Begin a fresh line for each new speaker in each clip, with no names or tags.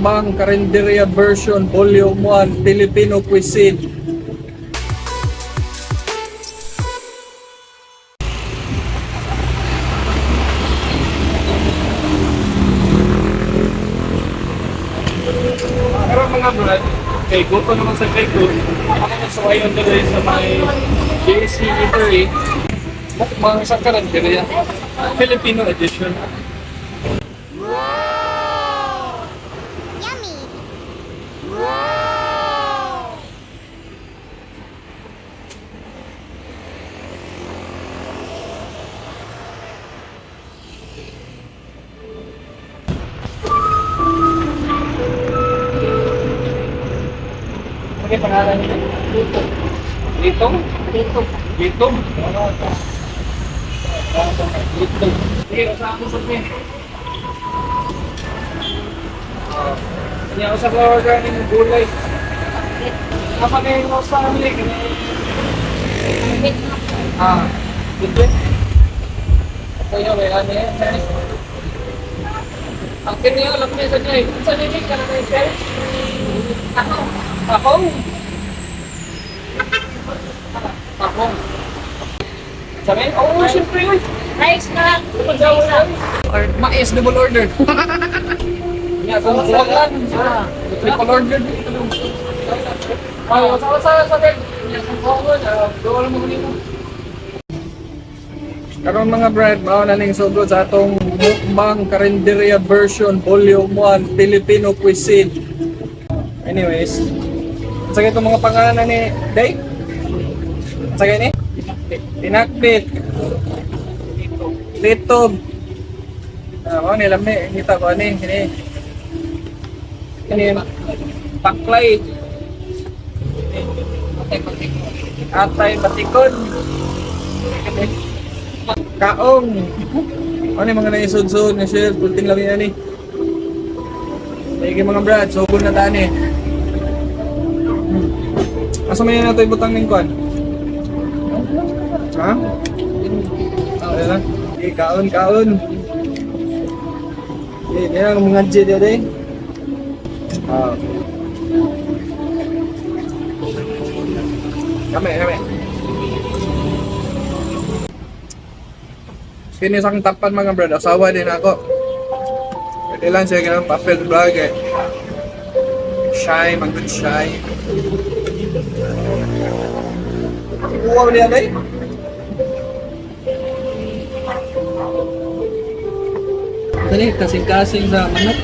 Mukbang Karinderya version Volume 1 Filipino Cuisine.
Pero mga brad, kay Goto naman sa kay Go, ako nagsawayon tuloy sa may JC Eatery. Mukbang sa Karinderya. Filipino edition.
Yummy. Wow!
Ano yung pangalan niya? Lito. Litong?
Dito.
Litong? Litong. Sige, sa ako sa akin. Kanya ako sa order ng gulay. Kapag kayo mo sa family, kanya. Ah, dito. Ito yung may ano yan. Ang kanya, alam niya sa niya. Sa niya, ka na may share. Ako. Ako. Ako. Sabi? Oo, oh, siyempre yun.
Rice na lang.
Or mais, double order. Nga, kung huwag lang. Triple order. Ay, sa.
Karon mga brad, mao na ning sugod sa atong Mukbang Karinderya version Volume 1 Filipino Cuisine. Anyways, sa itong mga pangalan na ni Day? Sa ni? Pinakbit. Litob. Ah, mao ni lami, kita ko ani kini. Kini paklay. Atay batikon. Kaong. Ano yung mga naisod-sod nga shell, pulting lang yan eh. Sige mga brad, sugod na tani. Asa may na ito ibutang ning kwan? Ha? Ayun na. Sige, kaon, kaon. Sige, kaya ang mga G dito eh. Ah. Kami, kami. Kini sa akong tapan mga brad, asawa din ako. Pwede lang siya ganun, papel vlog eh. Shy, mag-good shy. Uwaw niya day. Dali, kasing-kasing sa manok.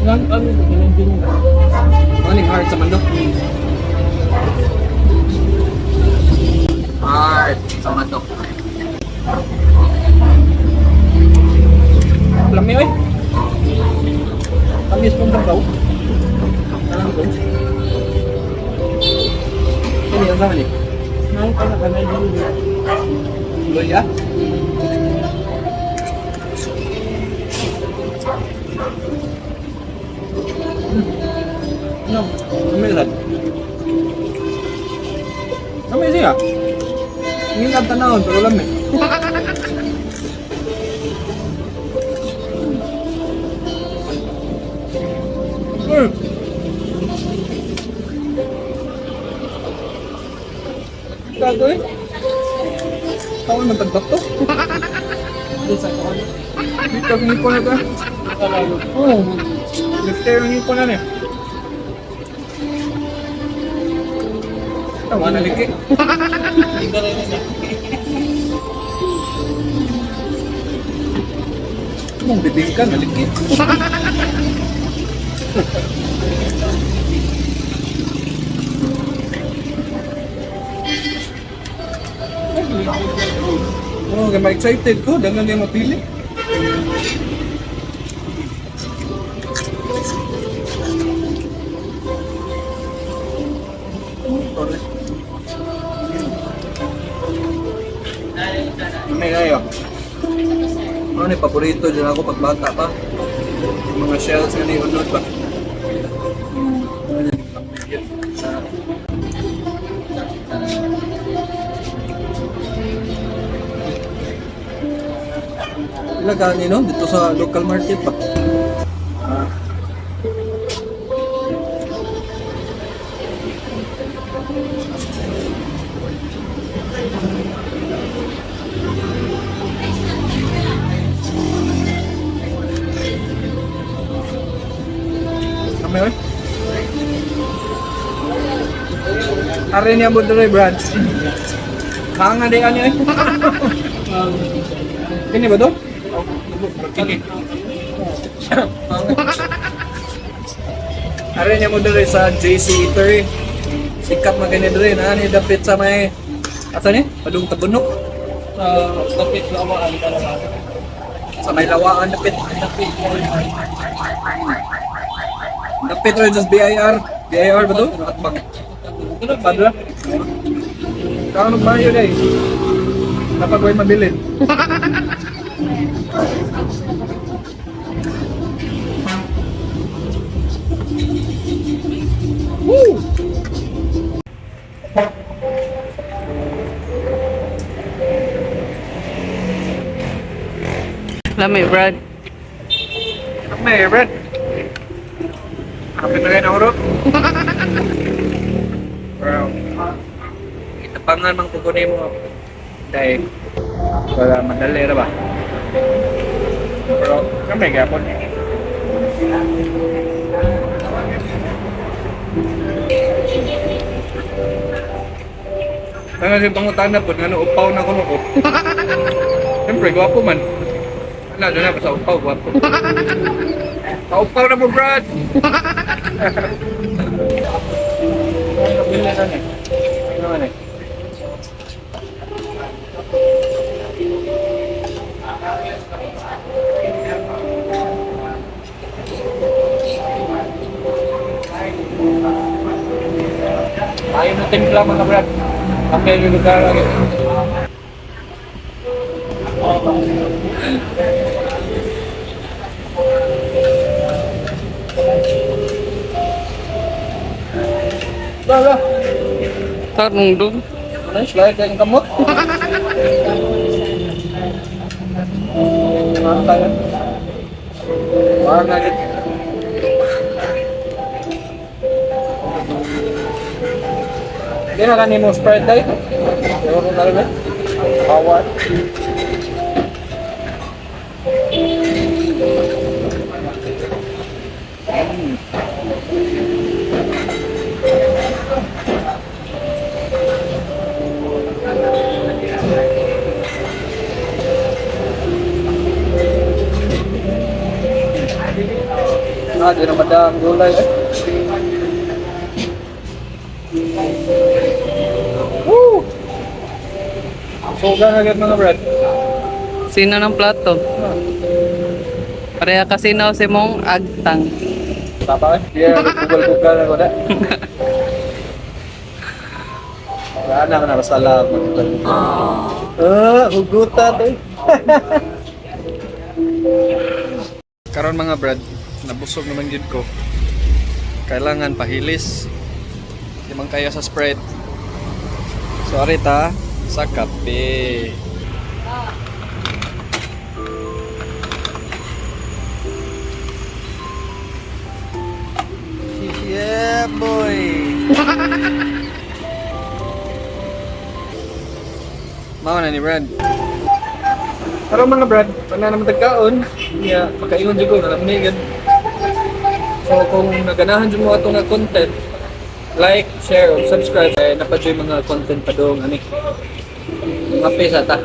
Ano, ano, ganun din. Ano yung heart sa manok?
Heart sa manok.
Lami oy. Tamis pong tabaw. Alam ko. Ini ang sama ni. Luya. No, kami lahat. Kami siya. Hindi lang tanawon, pero lami. Gago eh. Tawon man tagbat to. Dito ang ngipon na to. Oo. Lifter ang ngipon na ni. Tawa na liki. Mong bibingka na liki. Oh, kaya ma-excited ko. Dangan niya mapili. Sorry. May kayo. Ano ni paborito dyan ako pag bata pa. Yung mga shells nga ni unod pa. Ano yun? Pila gani no dito sa local market pa. Ah. Lami oy. Are niya mo diri, Brad. Hanga di ani oy. Kini ba to? Kini. Are niya mo diri sa JC Eatery. Sikat man gani diri na ni dapit sa may asa ni? Padung Tabunok.
Sa dapit lawaan ka lang.
Sa may lawaan dapit.
Dapit.
Dapit ra just BIR. BIR ba to? Atbang. Padra. Kaon og mayo day. Dapat ko'y mabilin. Woo!
Lami, Brad.
May bread. Kapit na kayo na urot. Bro. Itapangan mang kukunin mo. Dahil wala madali ra ba? Pero kami gapon. Ano si pangutana po, ano upaw na kuno ko. Siyempre, gwapo man. Ano, doon na, basta upaw, gwapo. Paupaw na mo, Brad! Ano man eh? Ayaw na timpla mga Brad. Kape yung lugar lagi. Ba, ba.
Tarong dun.
Ano yung slide kayong kamot? Ano tayo? Wala na gid. Hindi na kanino Sprite day. Pero kung talaga. Power. Ah, di na madang gulay eh. Woo! Soga na agad mga brad.
Sino ng plato? Pareha kasi na si mong agtang.
Tama eh. Yeah, gugal-gugal na ko na. Wala na ka na, basta lang mag-gugal. Ah, huguta to eh. Karon mga brad, nabusog naman gid ko. Kailangan pahilis. Di man kaya sa Sprite. So arita sa kape. Yeah, boy. Mao na ni Brad. Pero mga Brad, wala naman tagkaon. Niya, makaingon jud ko na naman gud. So kung naganahan jud mo ato nga content, like, share, ug subscribe kay napadyoy mga content pa dong ani. Mga sa ta.